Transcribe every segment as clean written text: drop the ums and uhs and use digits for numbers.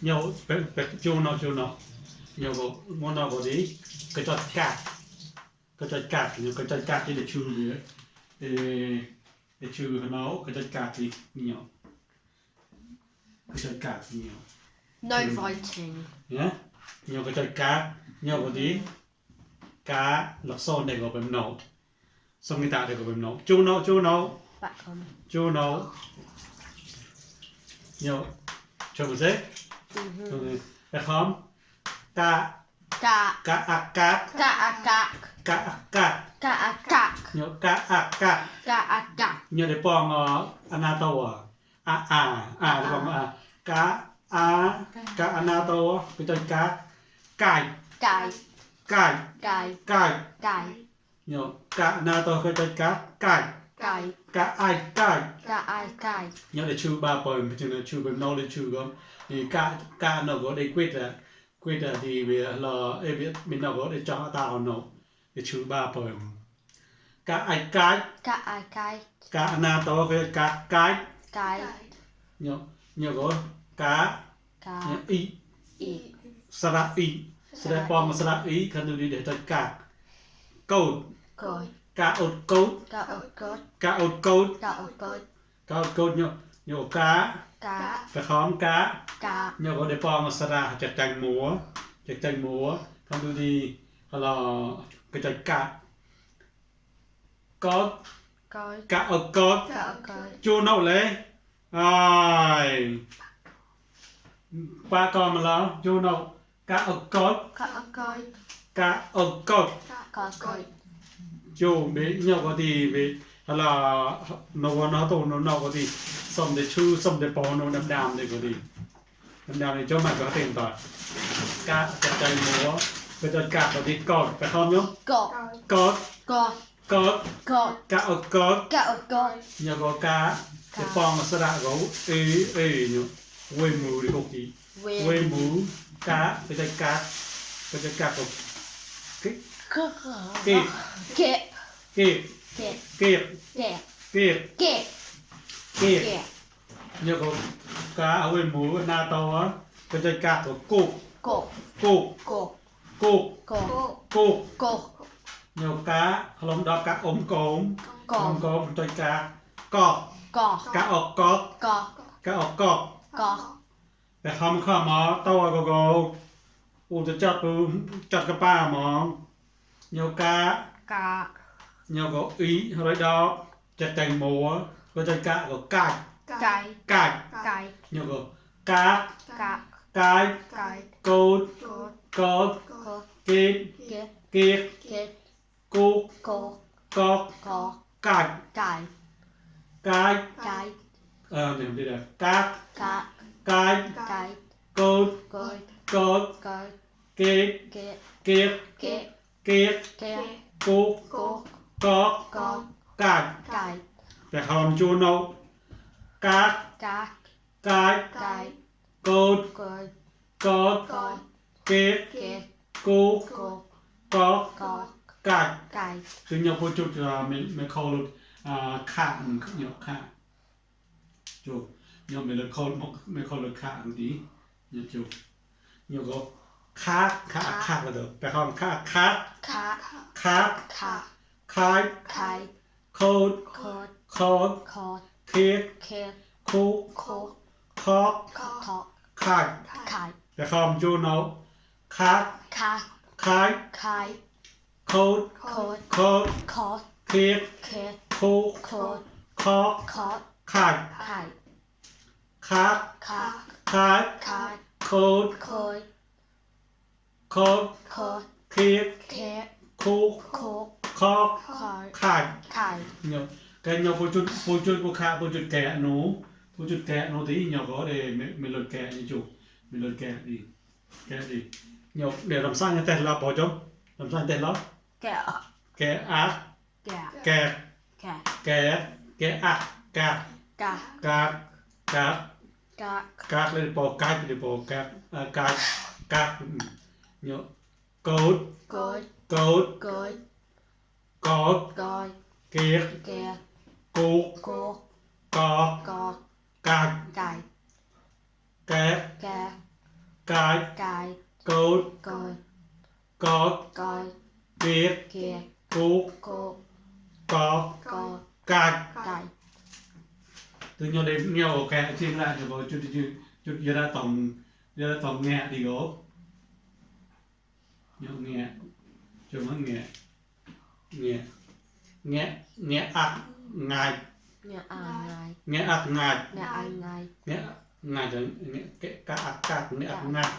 nhau bé chu nó nhau có món nào có gì cái chọi cạp nhiều cái chọi cạp thì để chu nữa để chu nó cái chọi cạp thì nhiều cái chọi cạp nhiều No fighting. nhé nhiều cái chọi cạp nhiều có gì cá lọc son này có bấm nấu xong người ta đây có bấm nấu chu nấu Back on. chu nấu nhiều cho một giây được không cá Gak. cá à cá Gak. cá à cá Gak. nhiều cá à cá Gak. nhiều để bong anato để bong cá anato cái tên cài Guy. cài Guy. nhiều cá anato cái tên cài Guy. cài Guy. nhớ để chú ba bồi cho nên chú bên nâu để chú có thì cả nó có để quyết là thì vì là em biết mình nào có để cho tao nó để chú ba bồi cái cá na to cái Guy. nhớ có cá y sara y sara bom sara y cần đi để cho cả câu cá ột câu cá ột câu nhớ cá phải khóm cá nhớ có để bom sara chặt chanh múa khôngดูดีlà cái chặt cá có cá ột có chu nấu lấy ai ba con mà lo chu nấu cá ột có chu biết nhau có gì biết là nó tổ nó có gì xong để chu xong để bỏ nó đam để có gì đam để cho mày có tiền tỏi cá chặt chanh múa bây giờ cá có gì cọt phải không nhá cọt cá ột cọt nhờ có cá cái phong mà sẽ đã gấu nhá quê mù đi cục gì quê mù cá bây giờ cá có kia nhờ có cá ở quê mù na to á bây giờ cá có cục nhiều cá lồng đỏ cá ống cốm tôi cá cá ọc cọpแต่คำข้ามาตัวก็อูจะจัดกระป้าหมองเนียวกาเนียวก็อีอะไรดอกจะแต่งหมูก็จะกะก็กายเนียวก็กายกูดเกียดกูกอกกายเนี่ยดีเลยกายกูดเกียดกูกอกกายแต่คำจูนเอากายกูดเกียดกูกอกกายซึ่งยังพูดจุดไม่เข้าหลุดข้างเนี่ยข้างจูยังไม่เลิกเข้าไม่เข้าหลุดข้างดีเนี่ยจูเนี่ยก็ข้าก็เด้อแต่คำข้าคายโคดเคียดคูคอกคายแต่คำจูนเอาคายโคดเคียดคูคอกคายโคดเคียดคูคอกคายnhiều cái nhiều phụ chút kẻ nú tí nhiều có để mình lột kẻ như chủ mình lột kẻ gì nhiều để làm sao như tên là bỏ chấm làm sao tên đó kẻ ác kẻ cát lên bỏ cát để bỏ cát nhiều cốt kiệt cột cọt cát kè cài cài cột còi cọt còi kiệt kia cột cô cọt co cài cài từ nhau đến nhau ok trên lại rồi chút giờ ra tổng nghe thì có nhau nghe cho nó nghe ác ngài nhà ai ngày nghe ác ngài nhà ai ngày nghe ngài rồi nghe cái ác nghe ác ngài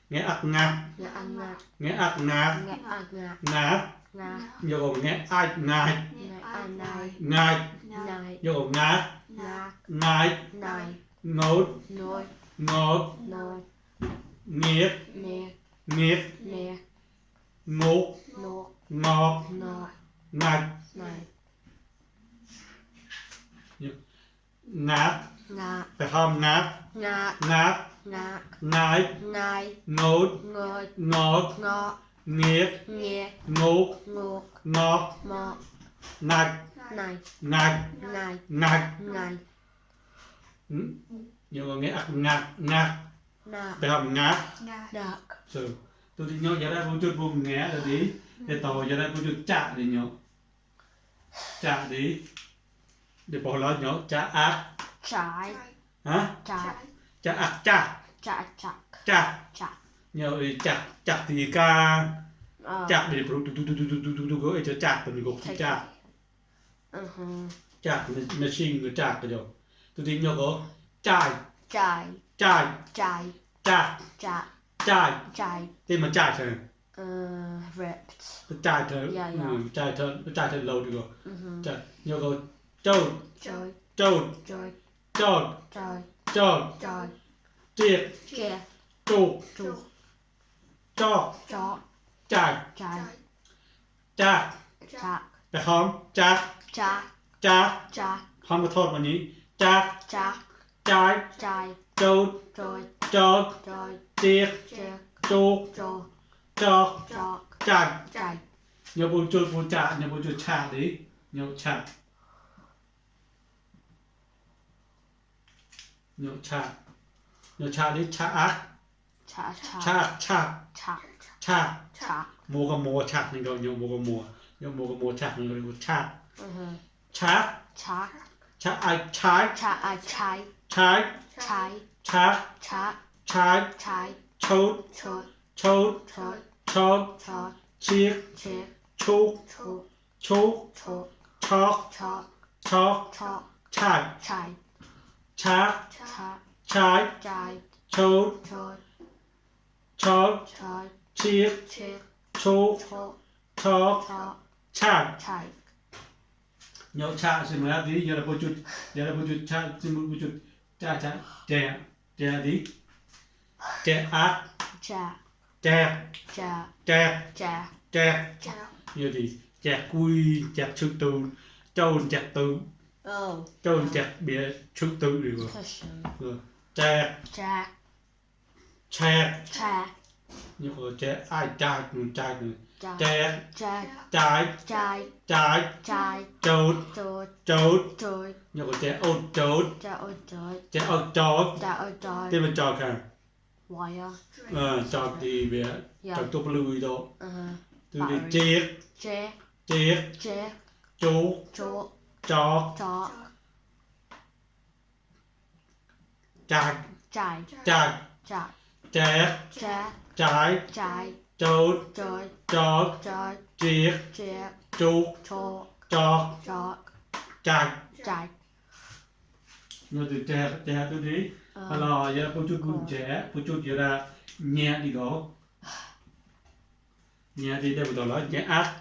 nghe ác ngài nhà ăn ngạc nghe ác ngài nhà ăn ngạc ngài ngạc giờ còn nghe ai ngài nhà ăn này ngài này giờ còn ngài ngạc ngài này ngột nồi ngột nồi nghiệt nè nghiệt nè ngột nột ngọt nọ ngạch này ngát ngạc แต่คำงัด ngạc งัด ngạc งาย ngày งูด ngồi งอด ngọ เงียบ nghe งูก ngột งอก mọ งัด này งัด ngày งัด ngày อยู่กับเงี้ยงัดงัด nạc แต่คำงัด đạc สื่อตัวที่ย่อจะได้พูดจุดบุ้มแง่เลยดิแต่ต่อจะได้พูดจุดจ่าดิย่อจ่าดิเดี๋ยวบอกแล้วย่อจ่าอัก trái ฮะ trái จ่าอักจ่า chả chặt จ่า chặt ย่อจักจักตีกา จักเดี๋ยวดูก็ไอ้จะจักตัวนี้ก็คือจัก จักมันชิงก็จักก็เดี๋ยวตัวที่ย่อก็จ่าย trái จ่าย trái จัก chả จ่าย trái ที่มันจ่ายเธอ ripped จ่ายเธอจ่ายเธอจ่ายเธอเราดีกว่าจ่ายย่อก็โจด chơi โจด chơi โจด chơi โจด chơi เจี๊ยบ kia จุก chuột จอก chó จ่าย trái จัก chặt แต่คำจัก chả จัก chặt คำขอโทษวันนี้จัก chặt จ่าย trái โจด rồi จอก rồi เจี๊ยบ chia จุก cho จอก cho จัก trái อย่าบูจุดบูจ่าอย่าบูจุดชาดิอย่าชาอย่าชาอย่าชาดิชาอัก chả chả ชาชา chả ชา chả โมกับโมชักนี่ก็อย่าโมกับโมอย่าโมกับโมชักนี่ก็เรียกว่าชาชา chả ชาไอชาย chả ai trái ชาย trái ชา chả ชาย trái ชุด chốt ชุด chốt ชอด chót เชียก chiếc ชุก chuột ชุก chốt ช็อก chót ช็อก chót ชาย trái ชา chả ชาย trái ชุด chốt ช็อก chót เชียก chiếc ชุก chốt ช็อก chót ชา trái เนาะชาใช่ไหมครับดิอย่าไปจุดอย่าไปจุดชาใช่ไหมไปจุดชาแจแจดิแจอัก chả แจ chả แจ chả แจ chả เยอะดิแจกุยแจชุดตูโจนแจตู oh โจนแจเบียชุดตูดีกว่า cushion แจ chả แช chả เนี่ยก็แจไอ้จ่ายหนึ่งจ่ายหนึ่ง chả แจ chả จ่าย trái จ่าย trái โจด chốt โจด rồi เนี่ยก็แจโอดโจด chả ôi trời แจอดจอด chả ôi trời ที่มันจอดกัน wire จอดดีเบียจอดตัวปลุยโต từ đi chiếc chế chiếc chế chú chỗ chó chó chạc trái chạc chặt chét chẽ trái trái chốt trời chót trời chiếc chiếc chú chỗ chót chó chạc trái rồi từ chè từ đi alors giờ có chút cùn chè có chút giờ là nhẹ đi có nhẹ đi đây bắt đầu là nhẹ ác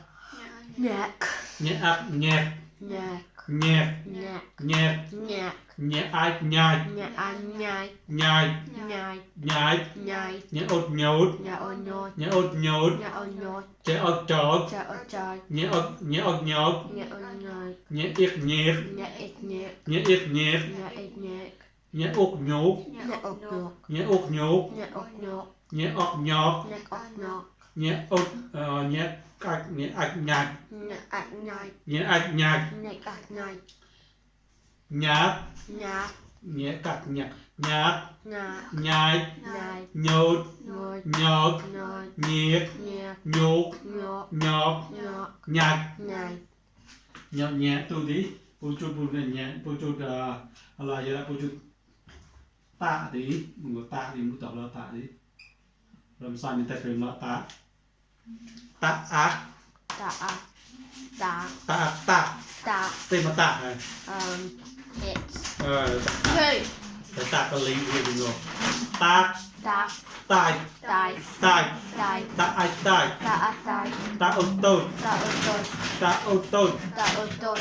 nhạc nhẹ ác nhẹ nhạc nhẹ nhạc nhẹ nhạc nhẹ ai nhai nhạc ăn nhai nhai nhai nhai nhai nhẹ ốt nhốt nhạc ôi nhốt nhẹ ốt nhốt nhạc ôi nhốt chè ốt chót chả ôi trời nhẹ ốt nhốt nhạc ôi nhốt nhẹ ít nhẹ nhạc ít nhạc nhẹ ít nhẹ nhạc ít nhạc nhẹ ốt nhốt nhạc ốc nhốt nhẹ ốt nhốt nhạc ốc nhốt nhẹ ốt nhốt nhạc ốc nhốt nhẹ ốt nhẹ ạch nhạt nhạc ăn nhai nhẹ ạch nhạt nhạc ăn nhai nhát nhạc nhẹ cắt nhạc nhạc Nhạc. nhai Nhai. nhột Nhột. nhọt Nhột. nhiệt Nhạc. nhục Nhột. nhọt Nhọt. nhạc Nhai. nhọt nhẹ tôi đi bố chút bố này nhẹ bố chút là giờ bố chút tạ tí một tạ thì một tập là tạ tí làm sao mình ta phải mở tạ tạ ác Tạ. Tạ. tạ tạ Tạ. tên mà tạ này It's. Tạ Two. để tạ có lý gì rồi tạ Tạ. tài Tài. tài Tài. tạ ai tài Tạ. Tài. tạ ô tô Tạ. Ô tô. tạ ô tô Tạ. Ô tô.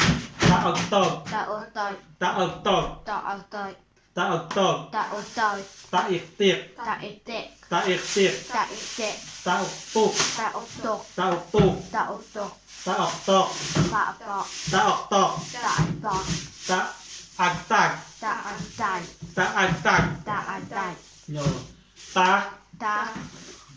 tạ ô tô Tạ. Ô tô. tạ ô tô Tạ. Ô tô. tạ ô tô Tạ. Ô tô. tạ ít tiệc Tạ. Ít tệ. tạ ít tiệc Tạ. Ít tệ. tạ ô tô Tạ. Ô tô. tạ ô tô Tạ. Ô tô. tạ ọc tọc Tạ. Bọ. tạ ọc tọc Tạ. Bọ. tạ ăn tạc Tạ. Tài. tạ ăn tạc Tạ. Tài. nhờ tá Tạ.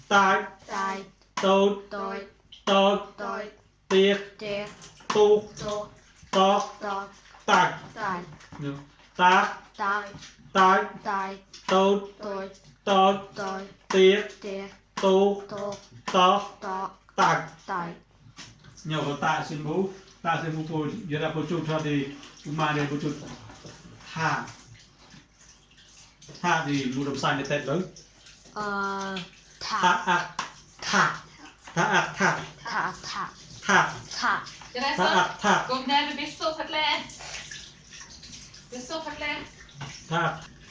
tai Tài. tốt Tôi. tốt Tôi. tiệc Tê. tu Tô. tóc Tô. tạc Tài. nhờ tá Tài. tai Tài. tốt Tôi. tốt Tôi. tiệc Tê. tu Tô. tóc Tó. tạc Tài. nhờ có tạ xin bố thôi giờ là bố chụp cho thì mà để bố chụp thả thả thì mua đồng xanh để tết lớn thả Thả. ạc thả thả ạc thả Thả. Thả. thả Thả.จะได้ thả ส้ม ạc thả กลมแดงเป็นบิสโซพัดแลนด์บิสโซพัดแลนด์ thả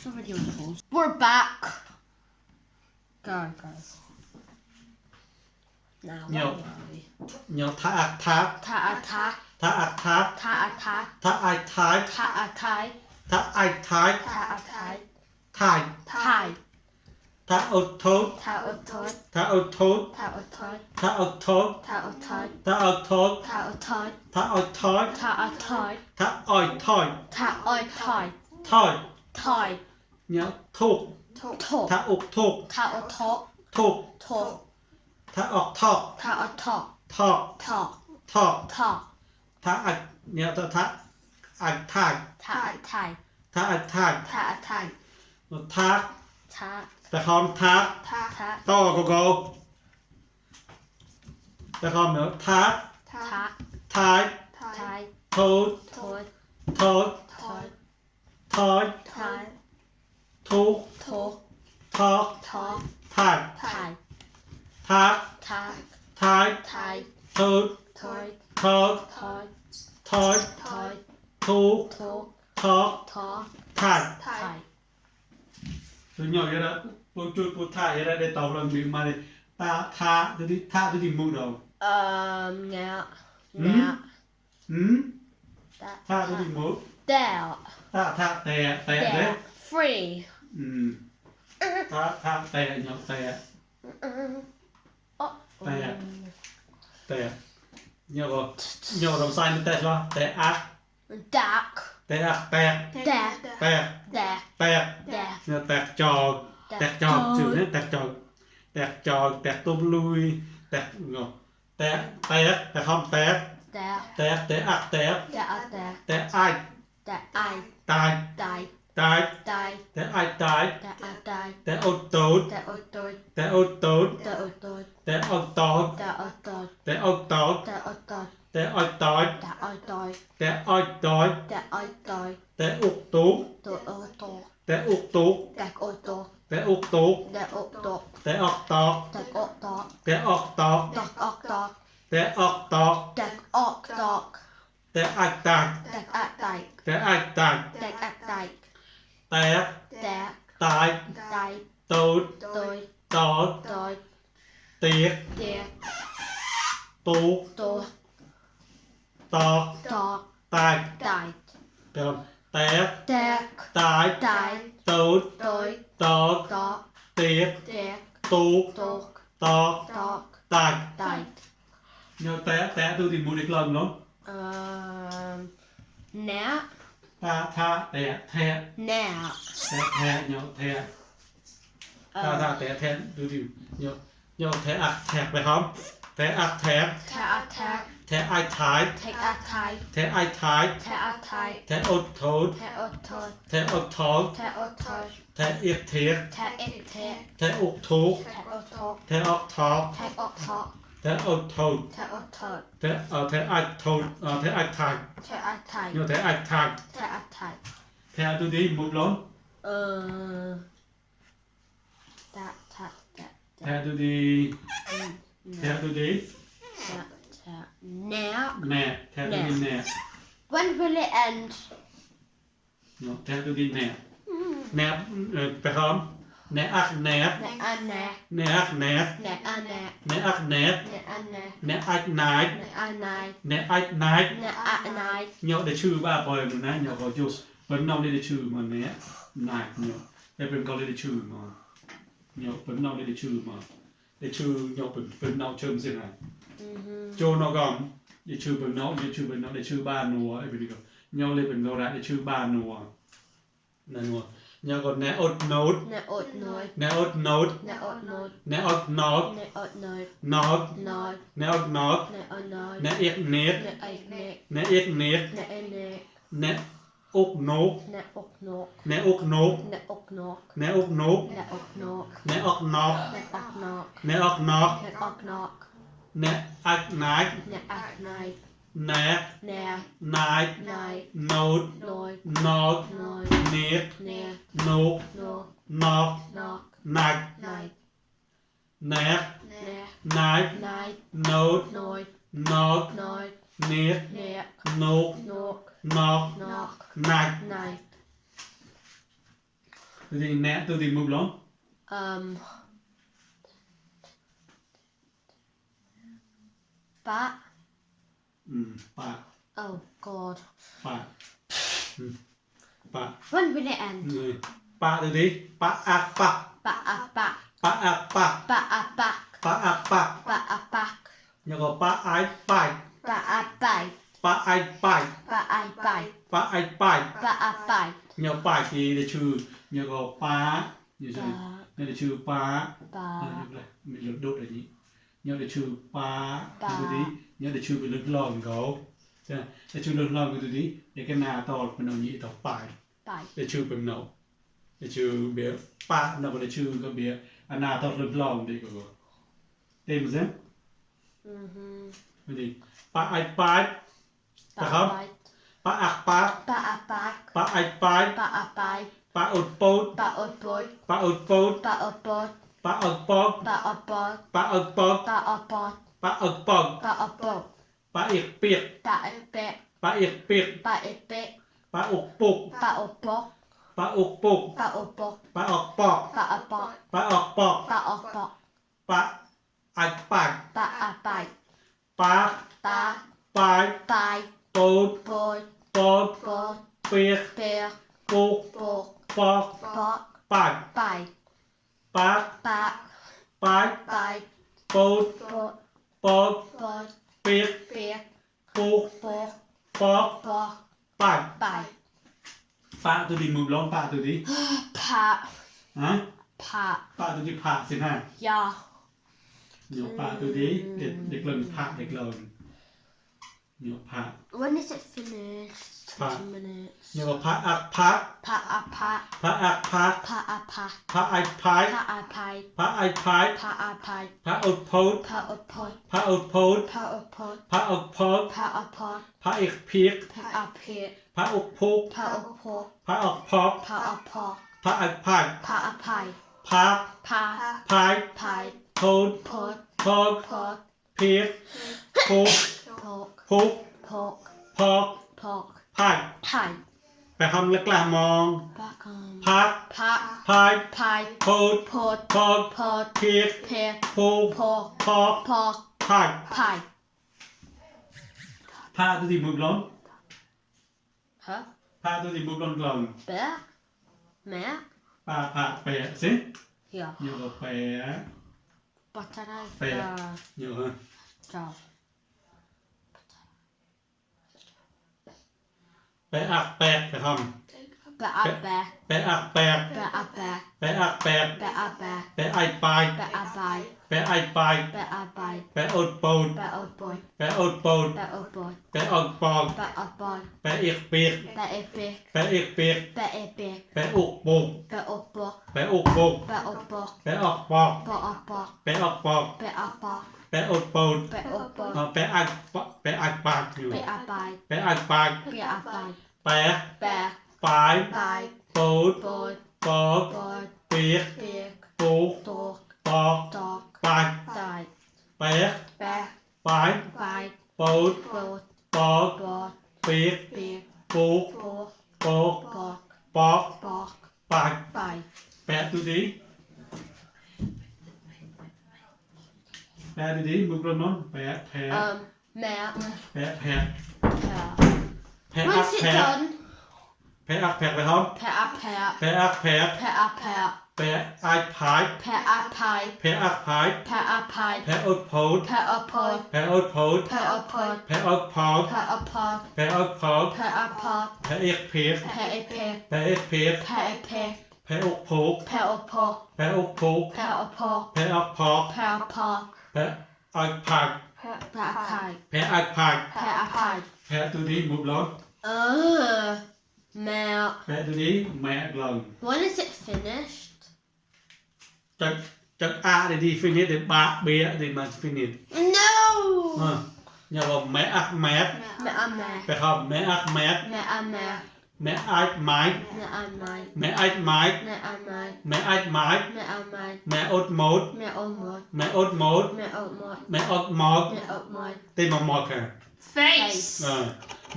Somebody on the phone. We're back. Go, guys. Now, Nhiều. where are we? nhờ thả ạc thả Thả. Thả. thả ạc thả Thả. Thả. thả ai thái Thả. Thái. thả ai thái Thả. Thái. thái Thái. thả ô thốt Thả. Ô thốt. thả ô thốt Thả. Ô thốt. thả ô thốt Thả. Ô thốt. thả ô thốt Thả. Ô thốt. thả oi thói Thả. Ô thốt. thả oi thói Thả. Ôi thỏi. thói Thỏi. nhớ thuộc Thổ. thả ục thuộc Thả. Ô thốt. thuộc Thổ. thả ọc thọ Thả. Ô thọ. thọ Thọ. thọ Thọ. thả ạch nhớ thả ạch thải Thả. Thái. thả ạch thải Thả. Thái. thác Thả.แต่คอมทัก Thả. ต่อโกแต่คอมเหนือทัก Thả. ท้าย Thái. โทษ Thốt. โทษ Thói. ทอย Thái. ทุก Thố. ทอก Thó. ทัก Thái. ทัก Thá. ท้าย Thái. โทษ Thói. ทอก Thói. ทอย Thói. ทุก Thố. ทอก Thó. ทัก Thái. ตัวย่อยก็ได้ปูจุดปูท่าก็ได้ได้ตอบเราบีมาเลยตาท่าตัวที่ท่าตัวที่มุดเรา Ngạ. Ừ. Ngạ. หืม Đã. ท่าตัวที่มุด Đèo. ท่าแต่เด้ Đèo. Free. อืมท่าแต่เนาะแต่ Oh. Đèo. แต่เนี่ยก็เนี่ยเราใส่ในแต่ใช่ป่ะแต่อัก Dark. แต่อักแตก Đè. แตก Đè. แตก Đè. เนี่ยแตกจอกแตกจอกชื่อเนี่ยแตกจอกแตกจอกแตกตุ้มลุยแตกเนาะแตกแต่คำแตก Đè. แต่อักแตก Đè. Đè. แต่อ้าย Đè. Ai. ตาย Đài. ตาย Đài. แต่อ้ายตาย Đè. Đài. แต่อดตูด Đè. Ô tô. แต่อดตูด Đè. Ô tô. แต่อดตอด Đè. Ô tô. แต่อดตอด Đè. Ô tô. แต่อดตอด Đè. Ôi tôi. แต่อดตอด Đè. Ôi tôi. แต่อุกตุก Tôi. Ô tô. แต่อุกตุก Đè. Ô tô. แต่อุกตุก Đè. Ô tô. แต่ออกตอก Đè. Ô tô. แต่ออกตอก Đè. Ốc tô. แต่ออกตอก Đè. Ốc tô. แต่อักตาก Đè. Ạc đài. แต่อักตาก Đè. Ạc đài. แตก Đè. ตาย Đài. ตูด Tôi. ตอด Tôi. เตียก Đè. ตูก Tô. ตอก Tô. ตาย Đài. เติมแตก Đè. ตาย Đài. ตูด Tôi. ตอก Tó. เตียก Đè. ตูก Tô. ตอก Tó. ตาย Đài. nhờ té tôi thì muốn được lần lắm Nè. tha té thẹ Nè. thẹ nhờ thẹ tha té thẹ tôi thì nhờ thẹ ạc thẹt phải không แทอักแทก Te attack. แทไอท้าย Take attack. แทไอท้าย Te attack. แทอดโทษ Te ottod. แทอดท้อง Te ottod. แทเอียกเทีย Te itte. แทอุกทุก Te ottod. แทออกท้อง Te ottod. แทอดโทษ Te ottod. แทไอโทษแทไอทาง Te attack. โยแทไอทาง Te attack. แทดูดีมุดล้น That, that, that, แทดูดีแทดูดี that, that. Now, แน่แทดูดีแน่ when will it end? โยแทดูดีแน่แน่ไปพร้อมแน่อักแน่ Ne anne. แน่อักแน่ Ne anne. แน่อักแน่ Ne anne. แน่อักนาย Ne anne. แน่อักนาย Ne anne. โยได้ชื่อบ้าปอยมันนะโยก็จุสเป็นน้องได้ชื่อมันเนี้ยนายโยได้เป็นเขาได้ชื่อมาโยเป็นน้องได้ชื่อมาได้ชื่อโยเป็นน้องเชิมสินะ โจนอกอมได้ชื่อเป็นน้องได้ชื่อเป็นน้องได้ชื่อบ้านนัวไอ้เป็นก็โยเลยเป็นเขาได้ชื่อบ้านนัวนั่นนัวโยก็แนอดโนด Ne ot noid. แนอดโนด Ne ot noid. แนอดนอด Ne ot noid. นอด Noid. แนอดนอด Ne ot noid. แนเอกเนต Ne eik nek. แนเอกเนต Ne ene. แนอกนก Ne ok nok. แนอกนก Ne ok nok. แนอกนก Ne ok nok. แนออกนอก Ne ok nok. แนออกนอก Ne ok nok. แนอักนาย Ne ak noid. แน Ne นาย noid. โนด Noid. นอด Noid. เนต Ne. นก No. นอก Nok. นัก Noid. แน Ne. นาย Noid. โนด Noid. นอก Noid. เนต Ne. นก Nok. นอก Nok. นัก Noid. ตัวที่แนตัวที่มุกลง Bat. ปาก Oh God. ปากปาก When will it end? เลยปากตัวที่ปากอักปาก Bat a back. ปากอักปาก Bat a back. ปากอักปาก Bat a back. แล้วก็ปากไอปาย Bat a bite. ปากไอปาย Bat a bite. ปากไอปาย Bat a bite. เนี่ยปากที่ได้ชื่อเนี่ยก็ปาเนี่ยชื่อ Bat. เนี่ยได้ชื่อปา Bat. มีรถดุอะไรนี้เนี่ยได้ชื่อปา ปา ดูดิเนี่ยได้ชื่อเป็นรถลองเขาใช่ได้ชื่อรถลองก็ดูดิเด็กนาต่อเป็นเอานี้ต่อปาย Bite. ได้ชื่อเป็นเนาได้ชื่อเบียปาเนาได้ชื่อก็เบียอันนาต่อรถลองดีกว่าเต็มซิ ดูดิปาไอปาย Bat Hả? a bite. ปาอักปา Bat a back. ปาไอปาย Bat a bite. ปาอุดโปด Bat a boy. ปาอุดโปด Bat a boy. ปาอุดปอก Bat a boy. ปาอุดปอก Bat a boy. ปาอุดปอก Bat a boy. ปาเอกเปียก Bat a bit. ปาเอกเปียก Bat a bit. ปาอกปุก Bat a bock. ปาอกปุก Bat a bock. ปาออกปอก Bat a bock. ปาออกปอก Bat a bock. ปาไอปาก Bat a bite. ปา Bat. ปาย Bite. ปูด Boy. ปอก Boy. เปียก Bear. ปุก Bock. ปอก Bock. ปาก Bite. ปาก Back. ปาย Bite. ปูด Bock. ปอก Boy. เปียก Bear. ปุก Bock. ปอก Bock. ปาก Bite. ปากตัวดีมือร้องปากตัวดี Pat. ฮะ Pat. ปากตัวดีผ่าสินะ Yeah. เดี๋ยวปากตัวดีเด็กเลินผ่าเด็กเลินเดี๋ยวผ่า When is it finished? 20 minutes. เดี๋ยวผ่าอักผ่า Pat a pat. ผ่าอักผ่า Pat a pat. ผ่าไอพาย Pat a pie. ผ่าไอพาย Pat a pie. ผ่าอุดโพด Pat a pot. ผ่าอุดโพด Pat a pot. ผ่าอุดโพด Pat a pot. ผ่าเอกเพียก Pat a pit. ผ่าอุกพุก Pat a pot. ผ่าออกพอก Pat a pot. ผ่าไอพาย Pat a pie. ผ่า Pat. พาย Pie. โพด Pot. พอก Pot. เพียกพุก Pork. พุก Pork. พอก Pork. พาย Pie. ไปคำเล็กละมอง Back on. พัก Pat. พาย Pie. โพด Pot. พอก Pot. เพียก Pear. พุก Pork. พอก Pork. พาย Pie. พาตัวที่มือล้น Huh? พาตัวที่มือล้นกลอง Bear? Mare? ปาพาแปะสิ Yeah. อยู่กับแปะ But I don't. Bear. อยู่ฮะ Job. แปะอักแปะไปค But I bear. ำแปะอักแปะ But I bear. แปะอักแปด Bẹ a bẹ. แปะไอปลาย Bẹ a bai. แปะไอปลาย Bẹ a bai. แปะอดโปน Bẹ o boi. แปะอดโปน Bẹ o boi. แปะอดปอง Bẹ o boi. แปะเอกเปียก Bẹ e bẹ. แปะเอกเปียก Bẹ e bẹ. แปะอุกปุก Bẹ o bọ. แปะอุกปุก Bẹ o bọ. แปะออกปอก Bọ o bọ. แปะออกปอก Bẹ a bọ. แปะอดโปน Bẹ o boi. แปะอักแปะอักปากอยู่ Bẹ a bai. แปะอักปาก Bẹ a bai. แปะ Bẹ. ปลาย Bai. ปูด Boi. ปอก Boi. เปียก Bẹc. ปุก Tok. ปอก Dog. ปาก Dai. แปะ Bẹ. ปลาย Bai. ปูด Bot. ปอก Bot. เปียก Bẹc. ปุก Bok. ปอก Bok. ปอก Bok. ปาก Bai. แปะดูดิแปะดูดิมือกระนอนแปะแผล Mẹ. แผลแผล Pẹ. แผลอัก Once it's แผล done. แผลอักแผลไปครับ Pẹ a pẹ. แผลอักแผล Pẹ a pẹ. แผลไอพาย Pẹ a pai. แผลอักพาย Pẹ a pai. แผลอดโพด Pẹ o pod. แผลอดโพด Pẹ o pod. แผลอดพอก Pẹ o pod. แผลอดพอก Pẹ a pod. แผลเอกเพียก Pẹ e pẹ. แผลเอกเพียก Pẹ e pẹ. แผลอกโพก Pẹ o pod. แผลอกโพก Pẹ o pod. แผลอักพอก Pẹ o pod. แผลอักผัก Pẹ a kai. แผลอักผัก Pẹ a pai. แผลดูดิมุกร้อน Mẹ. แผลดูดิแม่กลอง When is it finished? จากอาเดี๋ยวดีฟินิชเดี๋ยวบาเบียเดี๋ยวมาฟินิช No. อย่าบอกแม่อักแม่ Mẹ a mẹ. ไปครับแม่อักแม่ Mẹ a mẹ. แม่อักไม้ Mẹ a mai. แม่อักไม้ Mẹ a mai. แม่อักไม้ Mẹ a mai. แม่อดหมด Mẹ o mod. แม่อดหมด Mẹ o mod. แม่อดหมด Mẹ o mod. เต็มมาหมดค่ะ Face.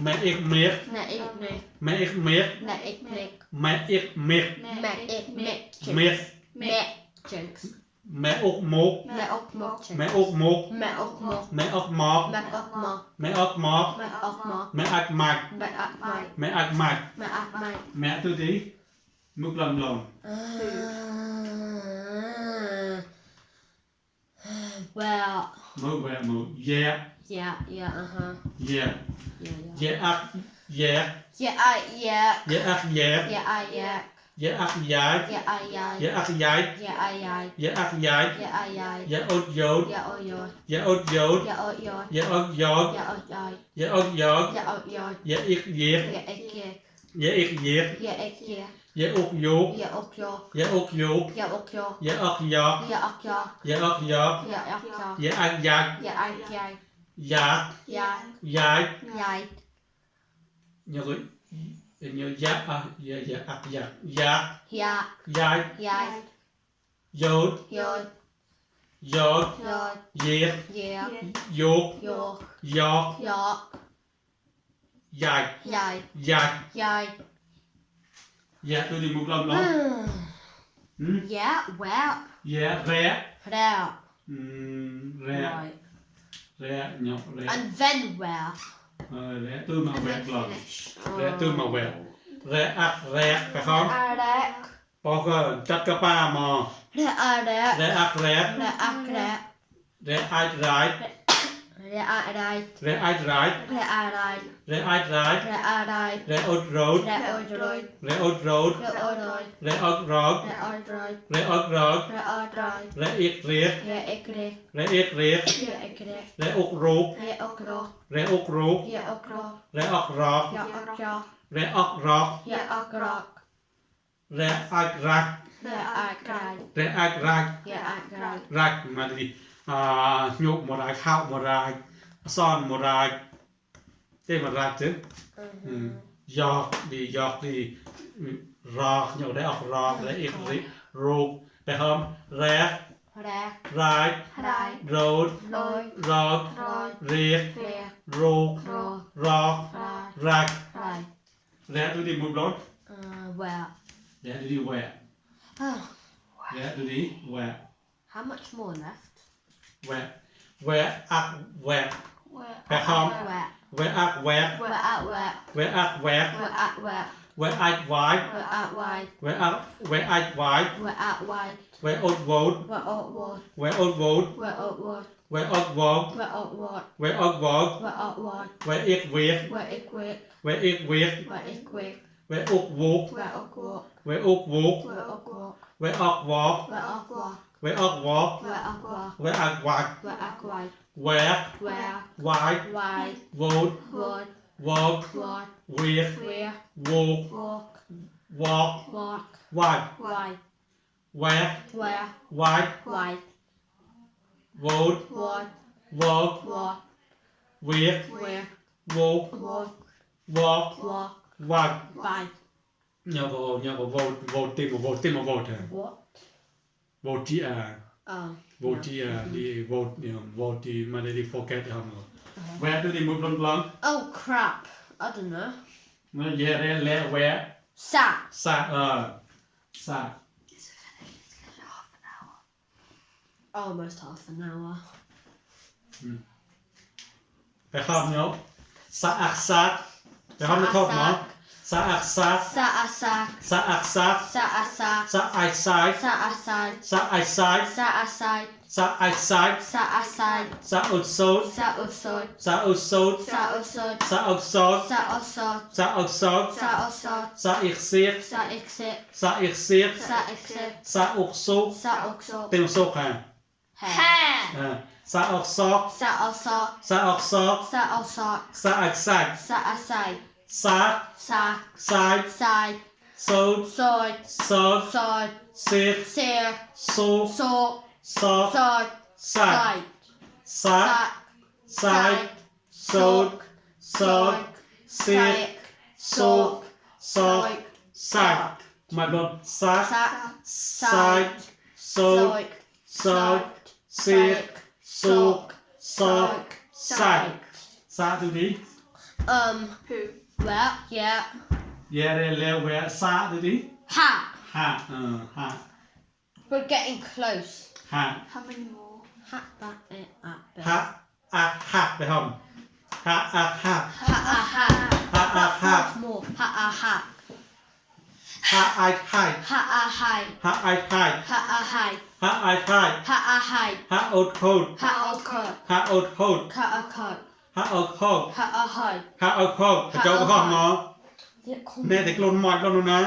แม่อีกเมีย Mẹ ik mek. แม่อีกเมีย Mẹ ik mek. แม่อีกเมีย Mẹ ik mek. เมีย Mẹ jinx. แม่อกมุก Mẹ ok mok แม่ jinx. อกมุก Mẹ ok mok. แม่อกหมอก Mẹ ok mok. แม่อกหมอก Mẹ ok mok. แม่อักหมัก Mẹ ak mai. แม่อักหมัก Mẹ ak mai. แม่ตัวดีมุกลำลง Well, มุกแหวมุกแย่ yeah, uh-huh. แย่ Yeah. แย่อักแย่ Yeah, I yak. แย่อักแย่ Yeah, I yak. แย่อักย้าย Yeah, I yak. แย่อักย้าย Yeah, I yak. แย่อักย้าย Yeah, I yak. แย่อดโยด Yeah, oh yod. แย่อดโยด Yeah, oh yod. แย่อดโยด Yeah, oh yod. แย่อดโยด Yeah, oh yod. แย่อีกเย็บ Yeah, ik yak. แย่อีกเย็บ Yeah, ik yak. แย่อกโยก Yeah, ok yod. แย่อกโยก Yeah, ok yod. แย่ออกยอก Yeah, ok yod. แย่ออกยอก Yeah, ok yod. แย่อักยัก Yeah, ik yak. ยัก Yeah, ย้าย yak. nhớ rồi nhớ giá à dạ dạ ạc dạ giá Yeah, giá yak. dốt Yod. dốt Yod. dệt Yeah. dốt Yok. giọt Yok. dài Yak. dài Yak. dạ tôi đi một lần đó Yeah, well. dạ rẻ Rare. rẻ Right. rẻ nhọc rẻ And then where? rẻ tôi mà And vẹt then lần finish. rẻ tôi mà vẹt rẻ ạc rẻ phải không Arek. bao giờ chắc cái ba mà Re arek. rẻ ạc rẻ Re akrek. rẻ ai rải Re arai. rẻ ai rải Re arai. rẻ ai rải Re arai. rẻ ốt rốt Re odroi. rẻ ốt rốt Re odroi. rẻ ốt rốt Re odroi. rẻ ốt rốt Re odroi. rẻ ít riết Re ekrek. rẻ ít riết Re ekrek. rẻ út rút Re okro. rẻ út rút Re okro. rẻ ốc rọt Re okro. rẻ ốc rọt Re okrok. rẻ ác rạc Re akrai. rẻ ác rạc Re akrai. rạc mà đi nhục một rạc khao một rạc son một rạc tên một rạc chứ giọt đi rọt nhục rẻ ốc rọt rẻ ít riết rút phải không rẻ Re. rạc Rai. rốt Loi. rọt Roi. riết Re. rút Ro. rọt Rai. rạc Rai. rẻ tôi đi một lối Well. rẻ tôi đi quẹt rẻ tôi đi quẹt How much more left? quẹt quẹt ác quẹt Where? phải không Wet. quẹt ác quẹt We're at wet. quẹt ác quẹt We're at wet. quẹt ác vái We're at wide. quẹt ác vái We're at wide. quẹt ốt vốn We're at wood. quẹt ốt vốn We're at wood. quẹt ốt vốn We're at wood. quẹt ốt vốn We're at wood. quẹt ít viết We're equipped. quẹt ít viết We're equipped. quẹt út vuốt We're at walk. quẹt út vuốt We're at walk. ไว้ออกวอก Where are walk? ไว้ออกวอก Where are walk? ไว้อักวัก Where are white? แหวก Where? วาย White? โวด What? วอก What? เวียก Where? โวก Walk? วอก Walk? วาย White? แหวก Where? วาย White? โวด What? วอก Walk? เวียก Where? โวก Walk? วอก Walk? วาย Bye. nhớ có vote tim mà vote What? vote chị à Oh. vote chị à đi vote vote thì mà đi forget không rồi vẽ tôi thì một lần lần Oh crap. I don't know. nó về đây lẹ vẽ Sat. sa sa Almost half an hour. phải không nhớ sa ác sát phải không nó thốt nó sa ác sát Sa asak. sa ác sát Sa asak. sa ai sai Sa aside. sa ai sai Sa aside. sa ai sai Sa aside. sa ụt sốt Sa usod. sa ụt sốt Sa usod. sa ốc sốt Sa osod. sa ốc sốt Sa osod. sa ít xiết Sa exit. sa ít xiết Sa exit. sa ốc sốt Sa oxo. tên sốt hả Hair. sa ốc sốt Sa osod. sa ốc sốt Sa osod. sa ạch sạch Sa aside. sa Sa. sai Side. sốt Sod. sốt Sod. xiết Sear. sốt So. sốt Sod. sạch Side. sa Side. sai sốt sốt xiết sốt sốt sạch mà đột sát sai sốt sốt xiết sốt sốt sạch sa từ đi Who? Well, yeah. về đây leo về sa từ đi Ha. ha ha We're getting close. ha How many more? Ha, that, it, that, bit. ha ha phải không ha ha Ha, ah, ha. ha ha Four more. Ha, ah, ha. ha ai hai Ha, ah, hi. ha ai hai Ha, ah, hi. ha ai hai Ha, ah, hi. ha ốt hốt Ha, oh, coat. ha ốt hốt Ha, a coat. ha ốt hốt Ha, a hi. ha ốt hốt phải cho cái hòm nó Yeah, come nè thì lôn mỏi lôn nó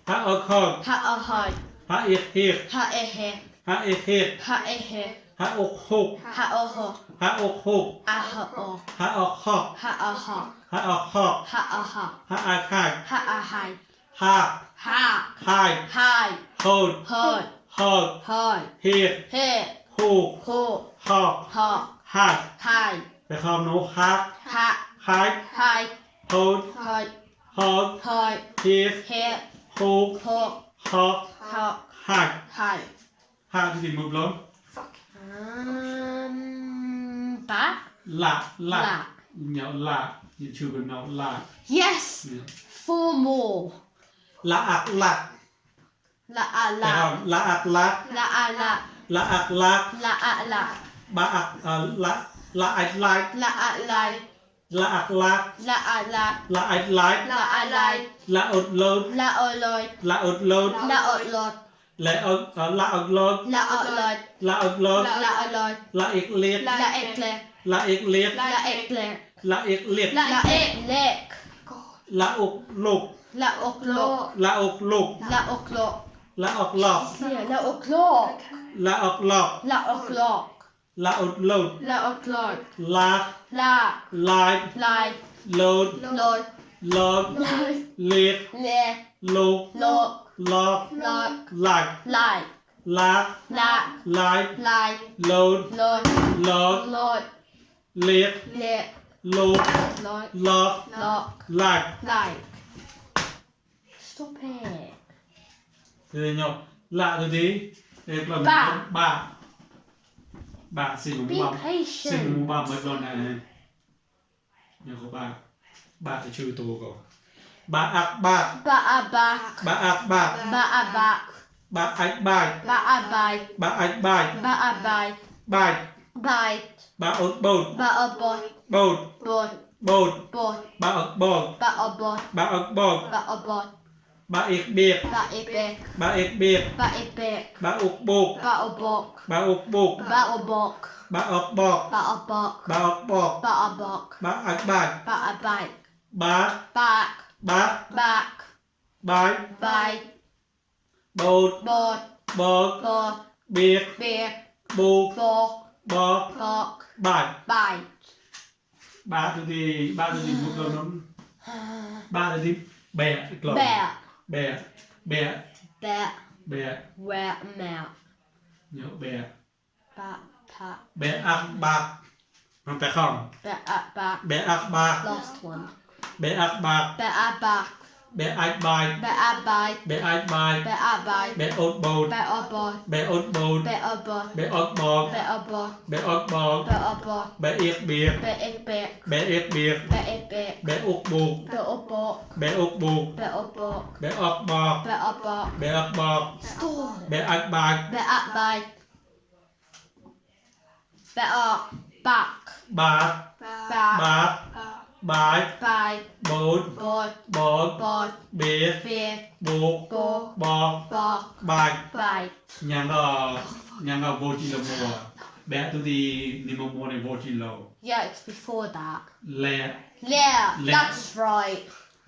ha ốt hốt Ha, a hi. ha ít hiệt Ha, e, he. ha ít hiệt Ha, e, he. ha ốt hốt Ha, oh, ho. ha ốt hốt A, ha, oh. ha ốt hốt Ha, a, ha. ha ốt hốt Ha, a, ha. ha ai hai Ha, a, hi. ha Ha. hai Hi. hốt Hi. hốt Hi. hiệt He. hốt Ho. hốt Ha. hai Hi. phải không nó ha Ha. hai Hi. hốt Hi. hốt Hi. hiệt He. hốt Ho. hốt Ha. hai Hi. hai thì move lớn Back. lạ lạ Lạ. nhậu lạ như chưa gần nào lạ Yes. Four more. lạ ạc lạ La a phải la. không lạ ạc lạ La a la. lạ ạc lạ La a la. ba ạc lạ lạ ạch lại La a la. lạ ạc lạ La a la. lạ ạch lại La a la. lạ ột lột La o lord. lạ ột lột La o lord. lạ ột lột La o lord. lạ ột lột La o lord. lạ ịch liệt La ekle. lạ ịch liệt La ekle. lạ ịch liệt La eklek. lạ ục lục La oklok. lạ ục lục La oklok. lạ ọc lọc Yeah, la oklok. lạ ọc lọc La oklok. lạ ột lột La oklok. lạ La. lại Lai. lột Lord. lột Lord. liệt Le. lục Lok. lọc Lok. lại Lai. lạc La. lại Lai. lột Lord. lột Lord. liệt Le. lục Lord. lọc Lock. lại Lai. Stop it. thì nhậu lạ rồi đi để lần Bà. bà xin Be một bà xin patient. một bà mới lần này nhớ có bà thì chưa tu rồi bà ác bà Ba a back. bà ác bà Ba a back. bà ách bài Ba a bite. bà ách bài Ba a bite. bài Bite. bà ớt bột Ba a bot. bột Bot. bột Bot. bà ớt bột Ba a bot. bà ớt bột Ba a bot. bà ít biệt Ba a beck. bà ít biệt Ba a beck. bà út bột Ba a bok. bà út bột Ba a bok. bà ớt bột Ba a bok. bà ớt bột Ba a bok. bà ách bài Ba a bite. bà Back. bà Back. bài Bite. bột bột bột bột biệt biệt buộc bột bọt bột bài bài ba từ gì một lần nó ba từ gì bè lần bẹ bè bè bẹ bè wẹ mẹo nhớ bè bạ bạ bè ác bạcมันแปลค bẹ ạ bạc ำแบะอักบาก lost one แบะอักบาก bẹ ạ bạc แบะอักบาย bẹ ạ bài แบะอักบาย bẹ ạ bài แบะอดโบด bẹ ọ bọt แบะอดโบด bẹ ọ bọt แบะอดบอก bẹ ọ bọt แบะอดบอก bẹ ọ bọt แบะเอียกเบียก bẹ ếch bẹc แบะเอียกเบียก bẹ ếch bẹc แบะอกบุก bẹ ọ bọt แบะอกบุก bẹ ọ bọt แบะออกบอก bẹ ọ bọt แบะออกบอก stop แบะอักบาก bẹ ạ bài bẹ ọ bạc บาก bạc บากบาย bài โบด bột บอด bọt เบียก biệt บุก bột บอก bọt บาย bài ยังก็โวจิโลมัวแบะตัวดีนิมมัวในโวจิโล yeah it's before that และ yeah Le- that's right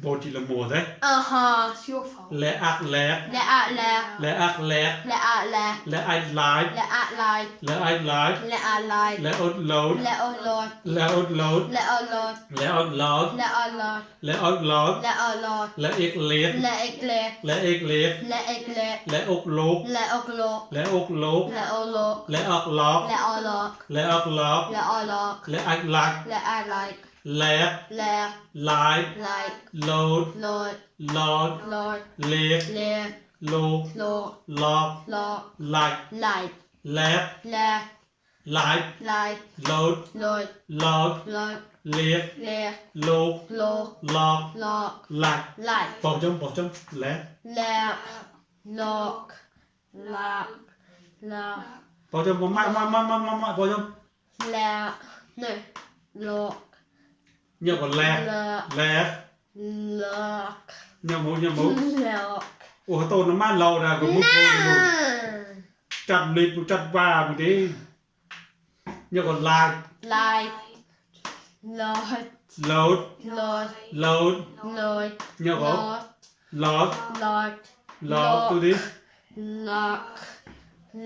โวจิโลมัวเด้ uh-huh it's your fault และอักแลก lẹ ạ lẹ และอักแลก lẹ ạ lẹ และไอไลฟ์ lẹ ạ lại และไอไลฟ์ lẹ ạ lại และอดโหลด lẹ ọ lọt และอดโหลด lẹ ọ lọt และอดโหลด lẹ ọ lọt และอดโหลด lẹ ọ lọt และเอกเล็ก lẹ ếch lẹc และเอกเล็ก lẹ ếch lẹc และอกลุก lẹ ọ lọt และอกลุก lẹ ọ lọt และออกล็อก lẹ ọ lọt และออกล็อก lẹ ọ lọt และอักลัก lẹ ạ lại แลก lẹ ไลฟ์ lại โหลด lọt โหลด lọt เล็ก lẹ ลูก lọt ล็อก lọt ไลฟ์ lại แลก lẹ ไลฟ์ lại โหลด lọt โหลด lọt เล็ก lẹ ลูก lọt ล็อก lọt ไลฟ์ lại บอกจมแลก lẹ lock lock lock บอกจมมาบอกจม lẹ no lock เนี่ยก่อนแลก lock แลก lock เนี่ยหมู lock โอ้โตน้ำมันเราได้ก็มุกจัดลิบจัดว่ามึงดิเนี่ยก่อนไลฟ์ light load โหลด load โหลด load เนี่ยก่อน load ล็อก lock ล็อกตัวดิ lock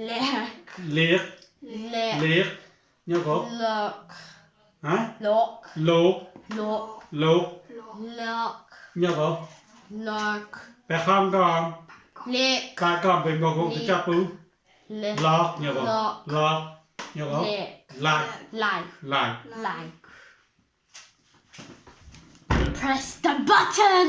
lock เล็ก lock เล็กเนี่ยก่อน lock ฮะ lock ลูก lock ลูก lock เนี่ยก่อน lock ไปข้ามก่อน lick การก่อนเป็นบอกกูจะจับปู lick ล็อกเนี่ยก่อน Lock ล็อกเนี่ยก่อน lick ไลฟ์ like ไลฟ์ like press the button